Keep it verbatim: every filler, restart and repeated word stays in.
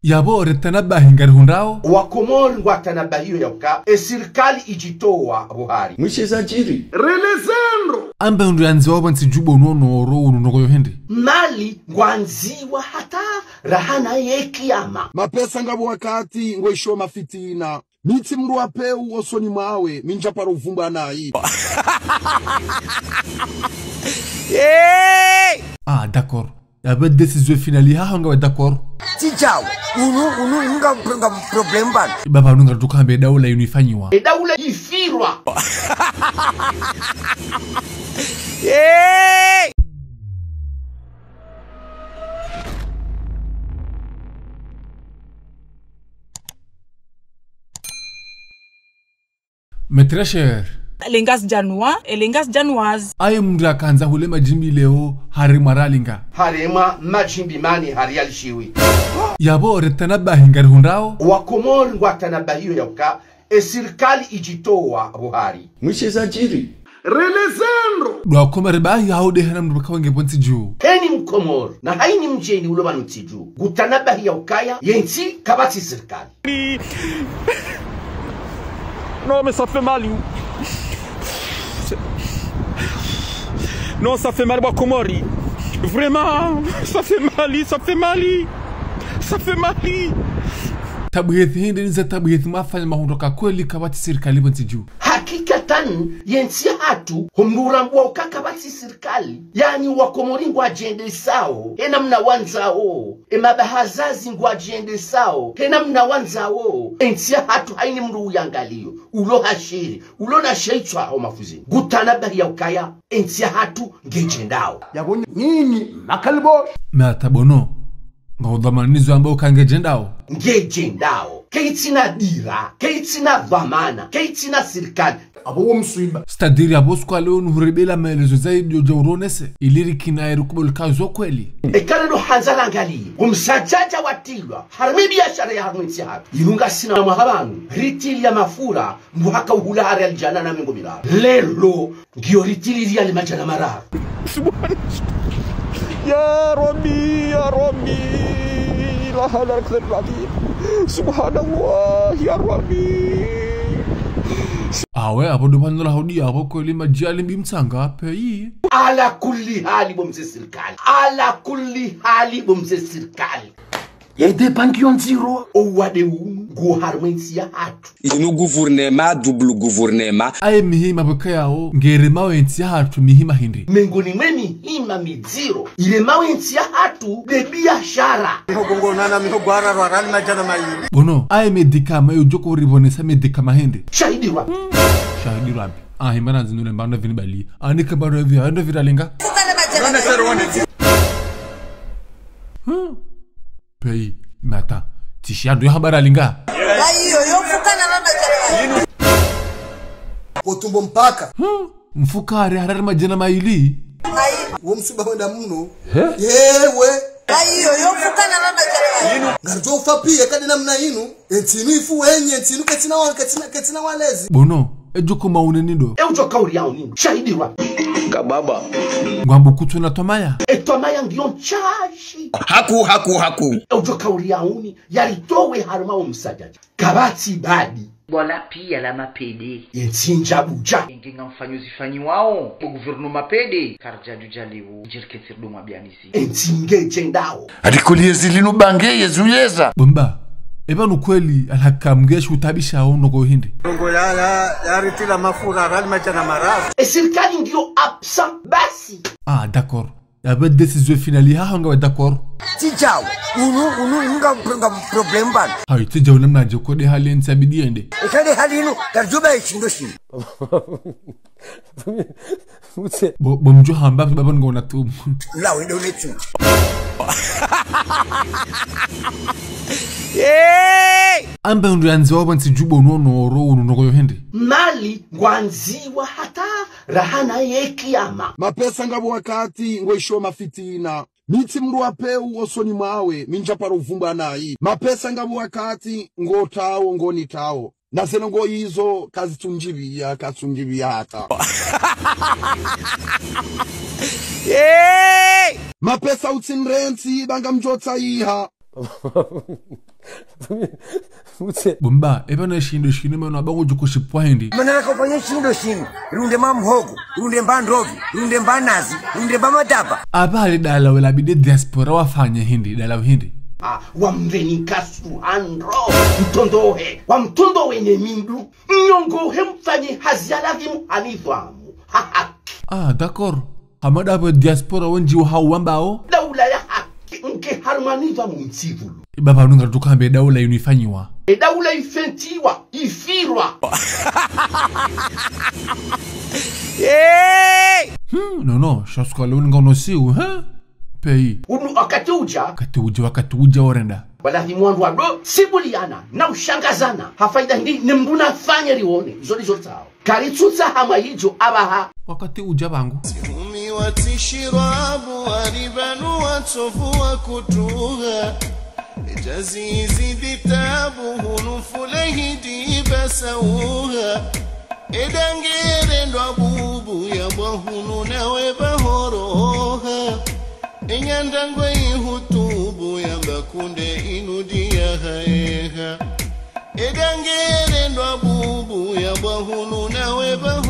Yapvo retanabahi ngarihundrao. Wakomori ngwatanabahio yauka, e sirikali idjitowa buhari. Mwishe zadjiri. Relezendro. Amba ndo yandziwa pvo ntsi dju bo nono oro unu noko yo hende. Mali ngwandziwa hata rahana ye kiyama. Mapesa ngapvo wakati ngoisho mafitina. Mi tsi mndru wa peu osoni mwawe, mi ndjaparo uvumbwa nayi. Hey! Ah, d'accord. Yapvo décision finale haho ngawe d'accord. Tsi djawo, unu, unu, unu nga, nga problème pvanu. Baba unu ngarudjuka hambe daula inu ifanyiwa. E daula ifirwa. Hey! Mes très chers. Les Ngazidjanois et les Ngazidjanoises. Aye mndru akandza hule madjimbi leo, haremwa ralinga. Haremwa madjimbi mani hari alishiwi. Yapvo retanabahi ngarihundrao. Wakomori ngwatanabahio yauka, e sirikali idjitowa buhari. Mwishe zadjiri. Relezendro. Ndo wakomori bahi haude hena mndru baka wenge pvo ntsi dju. Heni mkomori, na haini mdjeni ulo pvanu ntsi dju. Ngutanabahi yaukaya, ye ntsi kapvatsi sirikali. Non, mais ça fait mal. Non, ça fait mal, bo wakomori. Vraiment, ça fait mal, ça fait mal. Ça fait mal. Tabu hethi hindri niza tabu hethi mafanya mahundro ka kweli kapvatsi sirikali pvo ntsi dju. Hakikatan, ye ntsi hatru, ho mndru urambwa uka kapvatsi sirikali. Yaani wakomori ngwadjendesao, hena mna wandzao. E mabahazazi ngwadjendesao, hena mna wandzao. E ntsi hatru haini mndru uyangalio. Ulo hashiri, ulo na sheitswa ho mafuzini. Ngutanabahi yaukaya, e ntsi hatru ngedjendao. Yapvo nyinyi makalibo. Mais attends bo no. Ngaudhwamanizo amba uka ngedjendao. Ngedjendao. Keitsina dira, keitsina dhwamana, keitsina sirikali. Apvo wo mswiba. C'est-à-dire apvo suku wa leo nuhurebela maelezo zaidi yodja uronese. Ili rikinaye rikubali ka zo kweli. Eka ndo handza rangalie. Umsadjadja watilwa. Harumwa biashara ya harumwa ntsi hatru. Inu ngasina mwaha pvanu. Ritili ya mafura. Mndru haka uhula hari alijana na mengo miraru. Leo, ngiyo ritili riyali madjana mararu. Subhana-, ya Rabbi, ya Rabbi, la hawla wala quwwata illa billah. Subhanallah, ya Rabbi. Awe, apvo ndo pvanu la hodi, apvo kweli madjali mbi mtsanga, peyi. Ala kulli hali bo mze sirikali. Ala kulli hali bo mze sirikali. Ye de banki yo ndziro. Owade unu, nguwo harumwa entsi yahatru. Inu gouvernement, double gouvernement. Aye mihima pvweka yawo, ngeremao entsi yahatru mihima hindri. Mengoni mwe mihima midziro, iremao entsi yahatru, de biashara. Mihogo nana, mihogo araru, arali madjana mayili. Bono, aye médicament yo djoko uribonesa médicament hindri. Shahidi wa. Shahidi wa. Ah, himana nzinule mbando vini bali. Ani ke mbando vi, ando vira lenga. Hmm. Peyi, mata. Tishi ando ya habari alinga. Ayo, yo mfukana mama jana. Otumbo mpaka. Hmm. Mfukare harari madjana mayili. Ayi. Wo mswiba wenda mno. He? Yewe. Ayo, yo mfukana mama jana. Ngarijo ufa piya kadi namna inu. Entsi inu ifu wenye, entsi inu ketsina wa-, ketsina, ketsina walezi. Bono, edjo kuma uneni ndo. E udjo kauri ya unini. Shahidi wa. Kababa. Ngwambo kutsu na twamaya. E twamaya ngiyo ntsashi. Haku, haku, haku. E udjo kauri ya uni, yaritowe harumwa wo msadjadja. Kapvatsi badi. Bwala piya la mapede. Entsi ndjabudja. Enge ngamfanyo zifanyiwao. Bo gouvernement mapede. Karidja djudja lewo. Ndjiriketsiri do mwabiani. Entsi ngedjendao. Arikoli yezi linu bange yezi uyeza. Bomba. Eba no kweli alhaka mgeshi utabisha ono ko hindri. Ndrongo ya, ya, ya ritila mafura, rali madjana mararu. E sirikali ngiyo absent basi. Ah, d'accord. Yapvo décision finale haho ngawe d'accord. Tsi djawo. Unu, unu, unu nga, nga problème pvanu. Hayi, tsi djawo namna dje ko de hali entsi abidi yende. Eka de hali inu, karijo ba ishindo shini. Mutse. Bo, bo mdjo hamba, baba ngo na tumu. La, we don't need to. Hey! Amba ndo yandziwa pvo ntsi dju bo no no oro unu noko yo hende. Mali ngwandziwa hata rahana ye kiyama. Mapesa ngapvo wakati ngoisho mafitina. Mi tsi mndru wa peu osoni mwawe, mi ndjaparo uvumbwa nayi. Mapesa ngapvo wakati ngotawo, ngonitawo. Na ze ndrongo izo kazitsundjibiya, katsundjibiya hata. Hey! Mapesa utsi nrentsi, ba ngamdjo tsayiha. Utse. Bo mba, eba na shindo shinu mano aba ngudjo kushipvwa hindri. Mana nakofanya shindo shinu. Runde mba mhogo, runde mba ndrovi, runde mba nazi, runde mba mataba. Aba hali dala wela bidi diaspora wafanye hindri, dala hindri. Ah, wamveni kasu andro. Mtrondohe, wamtrondohe ne mindru. Mnyongohe mfanye hazi ya lazimu ha nidhwamu. Ha, ha. Ah, d'accord. Hamada abo diaspora wendji wa hau wambao. Daula ya haki, nke harumwa nidhwamu ntsivulu. Iba pvanu ngarituka hambe daula yinu ifanyiwa. E daula ifentiwa, ifirwa. Hey! Hmm, non, non, shasuka leo nga unosiu, hein? Pays. Unu wakati udja. Wakati udja, wakati udja orenda. Walazimu wandru wado sibuliana, na ushangazana. Ha faida hindri, ne mndru nafanye rione, zoli zoli zao. Karitsutsaha hama idjo abaha. Wakati udja bangu. Sihumi watishirwa abu waribanu watsovu wa kutuha. Ejazi izidi tabu hunu fule hidi basauha. Eda ngerendwa bubu ya bwa hunu nawe bahoroha. Enyandra ngwe ihutubu yamba kunde inudi ya haeha. Eda ngerendwa bubu ya bwa hunu nawe ba